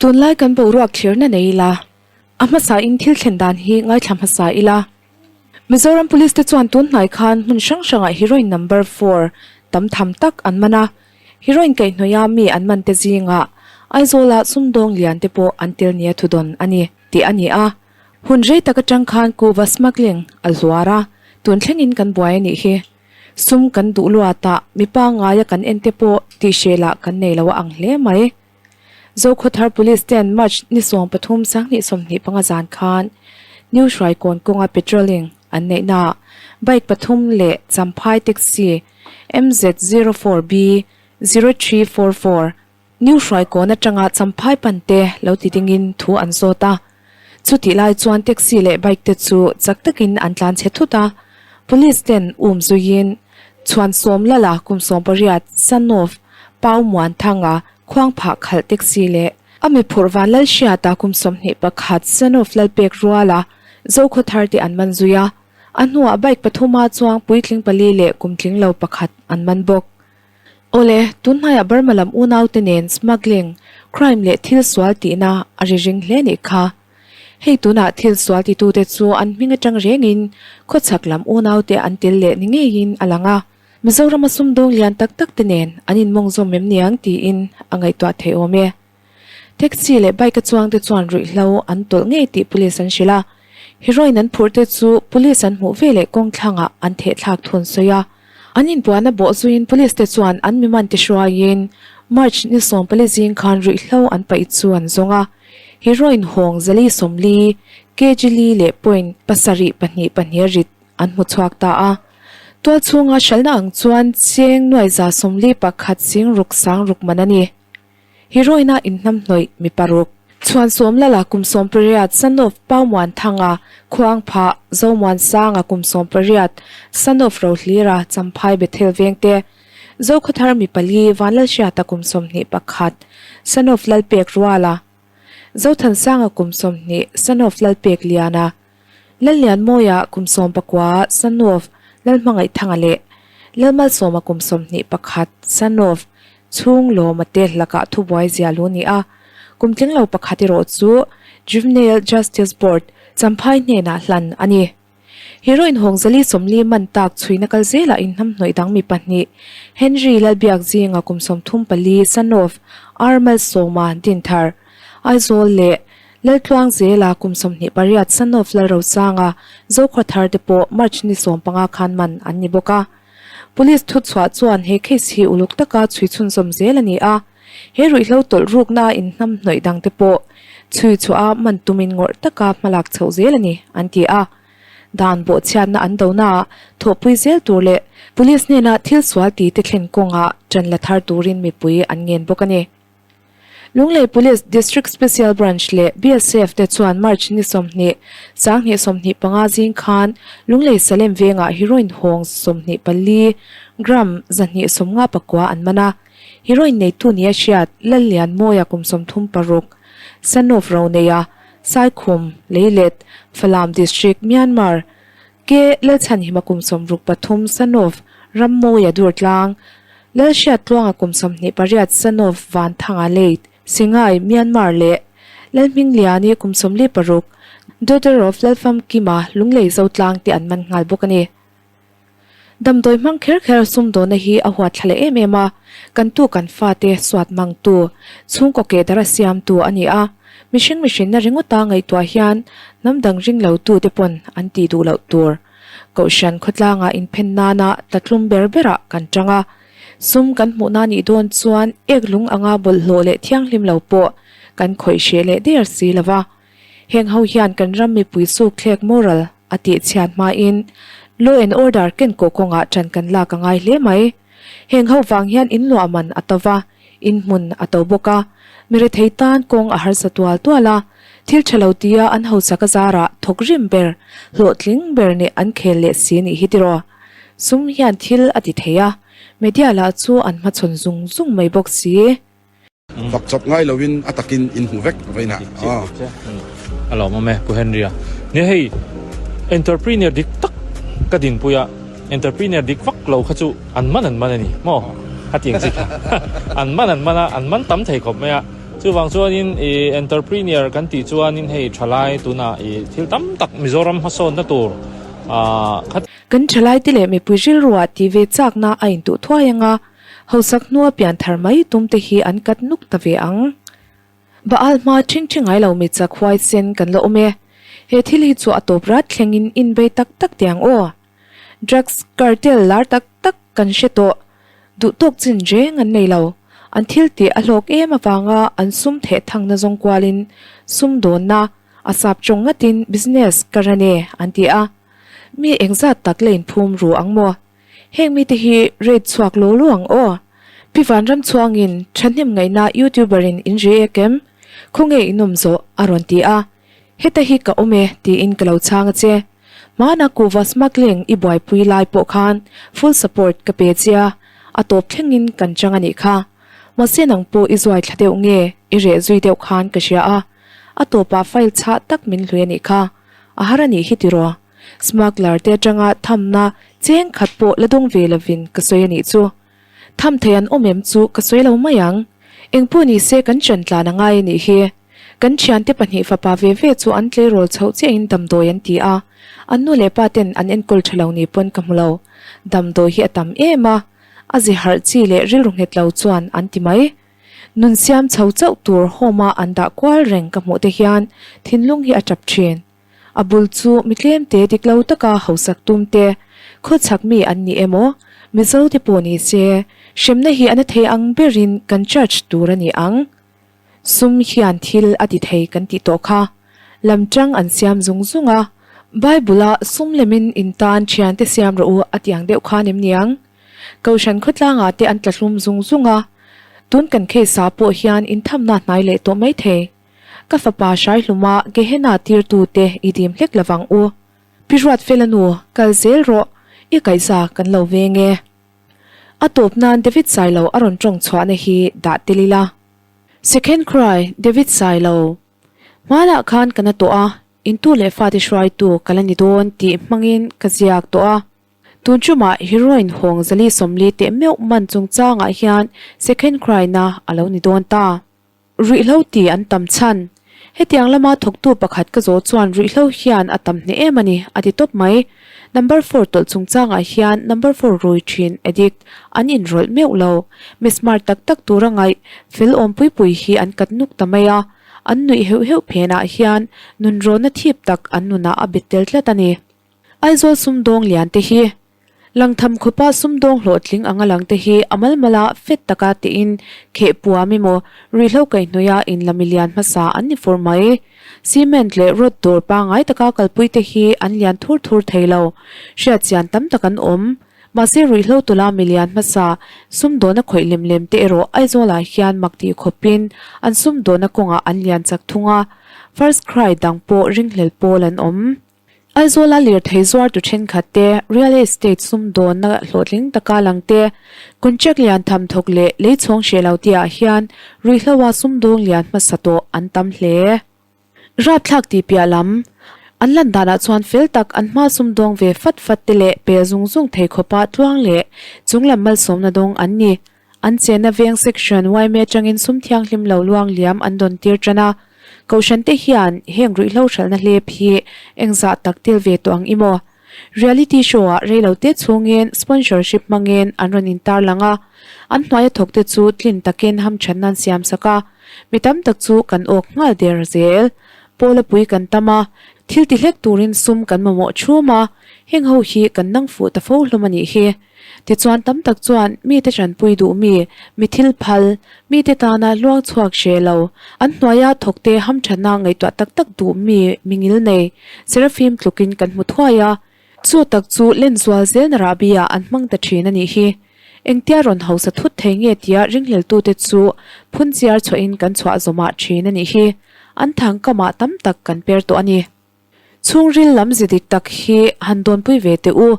Tunlai kan boruak thlirna nei ila, a hmasa in thil thlen dan hi ngaithla hmasa ila. Mizoram Police te chuan tun hnai khan hmun hrang hrangah heroin number four tam tham tak an man a, heroin kaihhnawih a mi an man te zingah Aizawla sumdawng lian te pawh an tel nia thudawn a ni tih a ni a. Hun rei tak atang khan kuva smuggling a hluar a, tun thlengin kan buai a nih hi. Sum kan duh luat a, mi pangngaia kan en te pawh tihhreh lah kan nei lo a ang hle mai. Zokhawthar Police ten March ni 13 2025 zan khan New Hruaikawn kawnga patrolling an neihnaah bike pathum leh Champhai taxi MZ04B 0344 New Hruaikawn atanga Champhai pan te lo ti dingin thu an zawt a. Chutih lai chuan taxi leh bike te chu chak takin an tlan chhe thut a. Police ten um zuiin Chhuansawm Lala kum 18 son of Pau Muanthanga Khuangphah khalh taxi leh a mi phurh Vanlalhriata kum 21 son of Lalpek Ruala Zokhawthar te an man zui a. A hnuah bike pathuma chuang puitling pali leh kum tling lo pakhat an man bawk. Awle, tunhnaiah Burma lam unaute nen smuggling, crime leh thil sual tihna a ri ring hle nih kha. Hei tunah thil sual titute chu an hming atang rengin khawchhak lam unaute an tel leh ni ngeiin a lang a. Mizorama sumdawng lian tak tak te nen an inmawngzawm em niang tiin a ngaihtuah theih awm e. Taxi leh bike a chuang te chuan ruihhlo an tawlh ngei tih police an hrilh a. Heroin an phurh te chu police an hmuh veleh kawng thlangah an thehthlak thun sawi a. An inpuahna bawh zuiin police te chuan an miman te hruaiin March ni 14 zing khan ruihhlo an paih chu an zawng a. Heroin hawng zali 40, kg li leh point pasarih pahnih pahnih a rit an hmu chhuak ta a. Tual chhunga hralhna ang chuan cheng nuai za 41 sing ruk sang ruk man a ni. Heroin-a inhnamhnawih mi paruk. Chhuansawm Lala kum 18, son of Pau Muanthanga, Khuangphah, Zomuansanga kum 18, son of Rohlira, Champhai Bethel Vengte, Zokhawthar mi pali, Vanlalhriata kum 21, son of Lalpek Ruala, Zothansanga kum 20, son of Lalpek Liana, Lallianmawia kum 19, son of Lalhmangaihthanga leh Lalmalsawma kum 21, son of Chhung lawma te lakah thubuai zia lu ni a, kum tling lo pakhat erawh chu Juvenile Justice Board, Champhai hnenah hlan a ni. Heroin Hawngzali 40 man tak chhuina kal zelah inhnamhnawih dang mi pahnih, Henry Lalbiak zinga kum 34 son of R Malsawma Dinthar, Aizawl leh Laltluang zela kum 28 son of Lalrosanga, Zokhawthar te pawh March ni 15 khan man an ni bawk a. Police thuchhuah chuan he case hi uluk taka chhui chhunzawm zel a ni a, he ruihhlo tawlh rukna inhnamhnawih dangte pawh chhui chhuah a man tumin ngawrh taka hmalak chhoh zel a ni, an ti a. Dan bawhchhiatna an donaah thawhpui zel tur leh police hnena thil sual ti te thlen kawngah ṭan la thar turin mipui an ngen bawk a ni. Lunglei Police District Special Branch leh BSF te chuan March ni 20, 2025 zing khan Lunglei Salem vengah heroin hawng 24 gram 259 an man a. Heroin neitu nia hriat Lallianmawia kum 36, son of Roneia, Saikhum, Leilet, Falam District, Myanmar, Ke Lalchhanhima kum 63, son of Rammawia Durtlang, Lalhriattluanga kum 28 son of Vanthanga Late, Singai, Myanmar leh Lalhmingliani kum 46, daughter of Lalfamkima Lunglei Zotlang te an man nghal bawk a ni. Damdawi hmang kher kher sumdawna hi a huat thla leh em em a, kan tu kan fate suat mangtu, chhungkaw keh dara siamtu a ni a, mihring mihrinna ringawta ngaihtuah hian hnam dang ring lo tute pawn an tih duh loh tur. Kohhran khawtlangah inphen nana tlatlum ber berah kan tang a, sum kan hmuhna nih dawn chuan ek lung anga bawlhhlawh leh thianghlim lo pawh kan khawih hreh leh der si lo va. Heng ho hian kan ram mipui suk thlek moral a tih chhiat hmain law and order ken kawh kawngah ṭan kan lak a ngai hle mai. Heng ho vang hian inluah man a to va, inhmun a to bawk a, mi rethei tan kawng a harsa tual tual a, thil tha lo tia an hausak a zarah thawk rim ber, hlawhtling ber nih an khel leh si nih hi tiraw. Sum hian thil a ti thei a, media lah chu an hmachhawn zung zung mai bawk si. Fak chawp ngai loin a takin in hmu vek vain a. A lawmawm e Pu Henry-a. Nia hei entrepreneur dik tak ka dinpui a, entrepreneur dik vak lo kha chu an man an man a ni maw? Khatiang chi kha an man an man a, an man tam thei khawp mai a. Chuvang chuanin i entrepreneur kan tih chuanin hei thalai tunah i thil tam tak Mizoram hmasawnna tur khat. Kan thalaite leh mipui rilruah tih ve chakna a intuh thuai anga hausak hnua pian thar mai tum te hi an kat nuk ta ve ang. Baal hma ṭhing ṭhi ngai lo mi chak huaisen kan la awm e. He thil hi chu a tawp rat thlengin inbei tak tak tiang aw. Drugs cartel lar tak tak kan hre tawh. Duh tawk chin reng an nei lo. An thil tih a hlawk em avanga an sum theh thangna zawng kualin sum dawnna a sap tawng ngatin business ka run e an ti a. Mi engzat tak la inphum ru ang maw? Heng mite hi rate chhuak lo lo ang aw. Pi Vanram chhuangin thahnem ngaihna youtuber in in react em? Khawnge in awm zawh? a rawn ti a. Heta hi ka awm e tiin ka lo chhang a che. Hmana kuhva smuggling i buaipui lai pawh khan full support ka pe chia, a tawp thlengin kan chang a nih kha. Mahse nang pawh i zuai thla deuh nge i reh zui deuh khan ka hria a. A tawpah file chhah tak min hlui a nih kha. A har a nih hi tiraw? Smuggler te atanga thamna cheng khat pawh la dawng ve lovin ka sawi a nih chu. Tham thei an awm em chu ka sawi lo mai ang. Engpawh ni se kan ṭan tlan a ngai a nih hi. Kan ṭhiante pahnih fapa ve ve chu an tleirawl chhoh chiahin damdawi an ti a, an nu leh pa ten an enkawl ṭha lo ni pawn ka hmu lo. Damdawi hi a tam em a, a zi harh chi leh rilru nghet lo chuan an ti mai. Nun siam chho chauh tur home a an dah kual reng ka hmuh te hian thinlung hi a ṭap ṭhin. A bul chu mi tlemte dik lo taka hausak tum te, khawchhak mi an ni emaw, Mizo te pawh ni se, hremna hi a na thei ang berin kan charge tur a ni ang. Sum hian thil a ti thei kan tih tawh kha. Lamṭang an siam zung zung a, Bible-a sum lemin in tan ṭhiante siam rawh u a ti ang deuh khan em niang? Kohhran khawtlangah te an tlahlum zung zung a, tun kan case ah pawh hian inthamna hnai leh tawh mai thei. Ka fapa Hraihluma Gehenna tirtute i dim hlek lovang u. Pi Ruatfela nu, kal zel rawh, i kaihza kan lo veng e. A tawp nan David Sailo a rawn tawng chhuahna hi dah tel ila. Second cry, David Sailo. Hmanah khan ka na tawh a, intu leh fate hruaitu ka la ni dawn tih hmangin ka ziak tawh a. Tun ṭumah heroin hawng zali 40 teh meuh man chungchangah hian second cry na a lo ni dawn ta. Ruihhlo ti an tam chhan. Hetiang lama thawktu pakhat ka zawh chuan ruihhlo hian a tam hneh em a ni, a ti tawp mai. Number four tawlh chungchangah hian number four rui thin, addict, an inrawlh meuh lo. Mi smart tak tak tura ngaih, fel awm pui pui hi an kat nuk ta mai a. An nuih heuh heuh phenah hian nunrawnna thip tak an nunah a bet tel tlat a ni. Aizawl sumdawng lian te hi Langtham khawpa sumdawng hlawhtling anga langte hi a malmala fet taka tiin kheh puam emaw ruihhlo kaihhnawih a inla milian hmasa an ni fur mai. Cement leh rod dawr pangngai taka kalpui te hi an lian thur thur thei lo. Hriatchian tam tak an awm. Mahse ruihhlo tula milian hmasa sumdawna khawih lem lem te erawh Aizawlah hian mak tih khawpin an sumdawna kawngah an lian chak thung a. First cry dang pawh ringhlel pawl an awm. Aizawla lirthei zuartu thenkhat te, real estate sumdawnna hlawhtling taka lang te, contract lian tham thawk leh lei chhawng hreh lo tihah hian ruihhloa sumdawng lian hmasa tawh an tam hle. Rapthlak tih piah lam, an lan danah chuan fel tak an hma sumdawng ve fat fat te leh pel zung zung thei khawpa tluang leh chunglam malsawmna dawng an ni. An chenna veng section yma atangin sum thianghlim lo luang liam an dawn tir tan a. Kohhran te hian heng ruihhlo hralhna hlep hi engzah tak tel ve tawh ang i maw? Reality show ah reilo te chhungin sponsorship hmangin an rawn intar lang a. An hnuaia thawk te chu tlin takin hamthanna an siam sak a. Mi tam tak chu kan awk nghal der zel. Pawla pui kan tam a, thil ti hlek turin sum kan mamawh thum a, heng ho hi kan nang fuh ta fo hlawm a nih hi. Tichuan tam tak chuan mite tanpui duh mi, mi thil phal, mite tana luang chhuak hre lo, an hnuaia thawkte hamthatna ngaihtuah tak tak duh mi mi ngil nei, Seraphim tlukin kan hmu thuai a. Chu tak chu len zual zelna rahbi ah an hmang ta thin a nih hi. Engtia rawn hausa thut thei nge tia ringhleltute chu phunchiar chhuahin kan chhuah zawmah thin a nih hi. An thangkamah tam tak kan per tawh a ni. Chhungril lam zi dik tak hi han dawnpui ve teh u.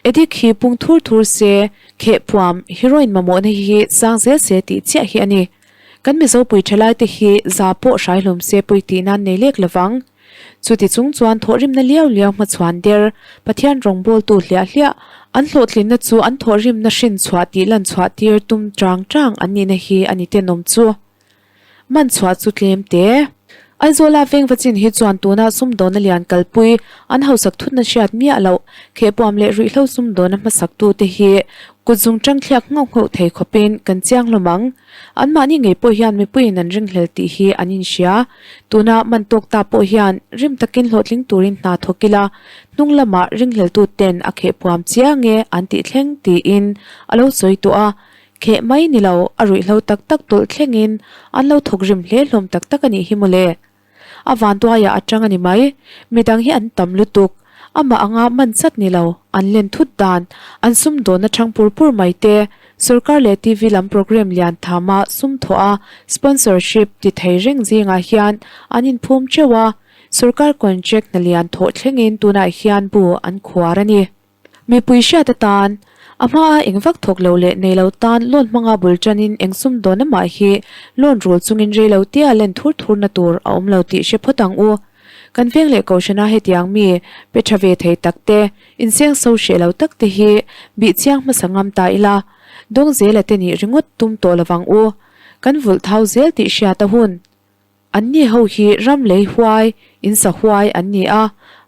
Edik hi pung thur thur se, kheh puam, heroin mamawhna hi sang zel se tih chiah hi a ni. Kan Mizopui thalaite hi za pawh hrai hlawm se pui tih nan nei lek lovang. Chuti chung chuan thawhrimna liau liau hmachhuan der, Pathian rawngbawltu hliah hliah, an hlawhtlinna chu an thawhrimna hrin chhuah tih lan chhuah tir tum chang chang an nihna hi a ni tenawm chu. Man chhuah chu tlem te. Aizawla veng va chin hi chuan tuna sumdawna lian kalpui an hausak thutna hriat miah loh khehpuam leh ruihhlo sumdawna hmasaktute hi kutzung tang thliak nghauh nghauh thei khawpin kan chiang hlawm ang. Anmahni ngei pawh hian mipuiin an ringhlel tih hi an inhria. Tuna man tawk ta pawh hian rim takin hlawhtling turin hna thawk ila, hnung lamah ringhleltuten a khehpuam chiang e an tih thleng tiin a lo sawi tawh a. Kheh mai ni lo, a ruihhlo tak tak tawlh thlengin an lo thawk rim hle hlawm tak tak a nih hi mawle. A vanduaiah a tang a ni mai. Midang hi an tam lutuk. Amah anga man chat ni lo, an len thut dan, an sumdawnna thang pur pur mai te, sorkar leh TV lam programme lian thama sum thawh a sponsorship ti thei reng zingah hian an inphum teuh a, sorkar contract hna lian thawh thlengin tunah hian bu an khuar a ni. Mipui hriat atan, a hmaa eng vak thawk lo leh nei lo tan loan hmanga bul tanin eng sum dawn amah hi loan rul chungin rei lo tia len thur thurna tur a awm lo tih hre phawt ang u. Kan veng leh kohhrana hetiang mi pe tha ve thei tak te, inseng so hreh lo tak te hi bih chiang hmasa ngam ta ila, dawng zela te nih ringawt tum tawh lovang u. Kan vulh thau zel tih hriat a hun. Anni ho hi ram lei huai, in sa huai an ni a,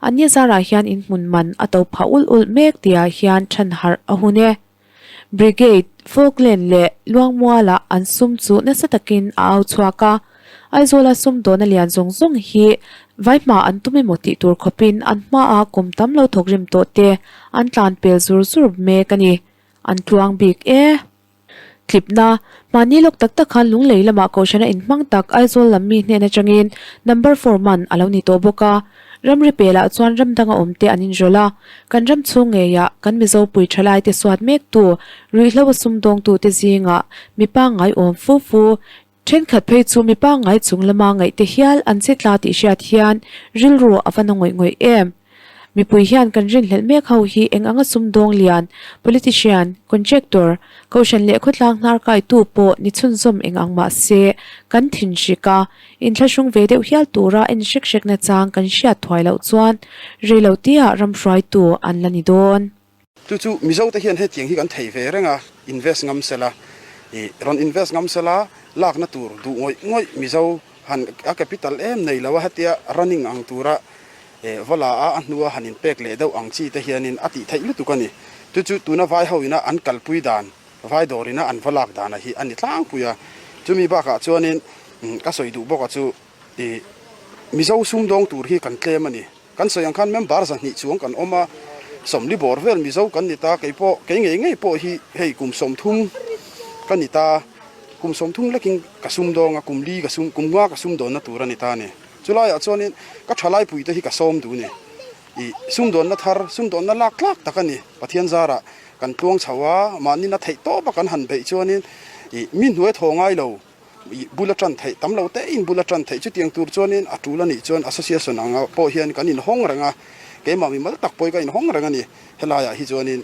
anni zarah hian in hmun man a to phah ulh ulh mek tihah hian than harh a hun e. Brigade, Falkland leh Luangmualah an sum chu nasa takin a au chhuak a, Aizawla sumdawna lian zawng zawng hi vai hma an tum emaw tih tur khawpin an hmaa kum tam lo thawk rim tawh te an tlan pel zur zur mek a ni. An tluang bik e. Tlipna, Mahni lawk tak tak khan Lunglei lamah Kohhrana inhmang tak Aizawl lam mi hnen atangin number four man a lo ni tawh bawk a. Ramri pelah chuan ram danga awmte an inrawlh a, kan ram chhung ngeiah kan Mizo pui thalaite suat mektu, ruihhlo a sumdawngtute zingah mi pangngai awm fu fu Thenkhat phei chu mi pangngai chung lama ngaihte hial an che tla tih hriat hian rilru a va na ngawih ngawih em? Mipui hian kan rinhlelh mek ho hi eng anga sumdawng lian, politician, contractor, kohhran leh khawtlang hnar kaitu pawh ni chhunzawm eng ang mah se kan thinhrik a, inthlahrung ve deuh hial tura en hrek hrek nachang kan hriat thuai loh chuan reiloteah ram hruaitu an la ni dawn. Chu chu Mizote hian hetiang hi kan thei ve reng a, invest ngam sela, ih rawn invest ngam sela lakna tur duh ngawih ngawih Mizo han a capital em nei lo a, hetia running ang tura eh va la a, a hnua han inpek leh deuh ang chi te hianin a tih theih lutuk a ni. Chu chu tuna vai ho ina an kalpui dan, vai dawr ina an va lak dana hi a ni tlangpui a. Chumi bakah chuanin ka sawi duh bawk a chu ih Mizo sumdawng tur hi kan tlem a ni. Kan sawi ang khan member 200 chuang kan awm a, 40 bawr vel Mizo kan ni ta, kei pawh, kei ngei ngei pawh hi hei kum 30 ka ni ta, kum 30 lekin ka sumdawng a, kum li ka sum, kum nga ka sumdawnna tur a ni ta a ni. Chulaiah chuanin ka thalaipui te hi ka sawm duh a ni. Ih, sumdawnna thar, sumdawnna lak tlak tak a ni. Pathian zarah kan tluang chho a, mahni na theih tawp a kan han beih chuanin ih mi hnuai thaw ngai lo. Bul a tan theih tam lo te in bul a tan theih chutiang tur chuanin a tul a nih chuan association anga pawh hian kan inhawng reng a, keimah mimal tak pawhin ka inhawng reng a ni helaiah hi chuanin.